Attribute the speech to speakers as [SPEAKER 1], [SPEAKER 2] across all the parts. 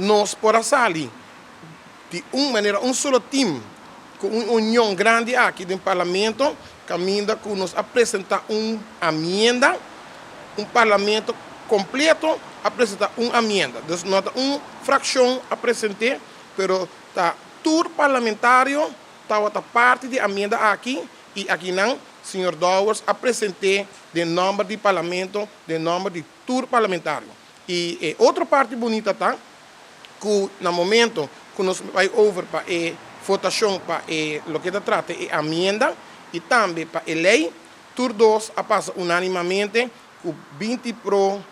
[SPEAKER 1] Nos por a sali di un manera, un solo team, ku un union grandi aki den parlamento, kaminda ku nos a presentá un enmienda, un parlamento kompleto a presentá un enmienda. Dus no ta un frakshon a presentá, pero ta tur parlamentario tabata parti di enmienda aki i aki nan señor Dowers a presentá den nòmber di parlamento, den nòmber di tur parlamentario. I otro parti bunita ta ku na momento ku nos bai over pa e votashon pa e loke ta trata e enmienda i tambe pa e lei, tur dos a pasa unánimamente ku 20 pro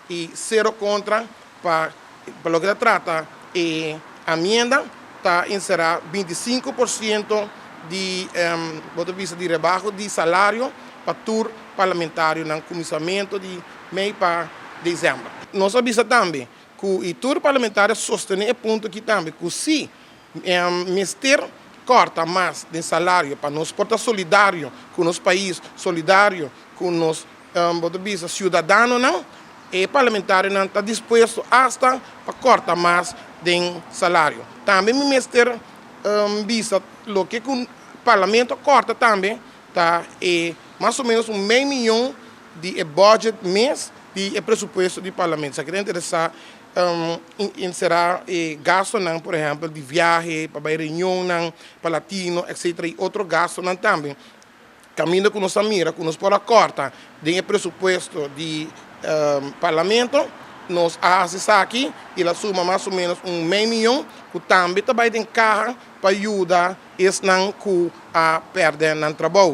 [SPEAKER 1] i 0 kontra. Pa loke ta trata e enmienda, ta enserá 25% di bisa di rebaho di salario pa tur parlamentario na kuminsamentu di mei pa desèmber. Nos a bisa tambe ku e tur parlamentario sostené e punto aki tambe, ku si mester kòrta mas di salario pa nos por ta solidario ku nos pais, solidario ku nos bisa siudadanonan, e parlamentarionan ta dispuesto asta pa kòrta mas di salario. Tambe mi mester bisa loke ku parlamento a kòrta tambe ta e mas o ménos 0,5 mion di budget mes di presupuesto di parlamento. Si interesá enserá gastunan, por ehèmpel, di biahe, pa reunionnan, pa latino, etc. I otro gastunan tambe. Kaminda ku nos mira, ku nos por a kòrta di presupuesto di parlamento, nos a hasi aki i el a suma mas o ménos 0,5 mion, ku tambe ta bai den kaha pa yuda esnan ku a pèrdè nan trabou.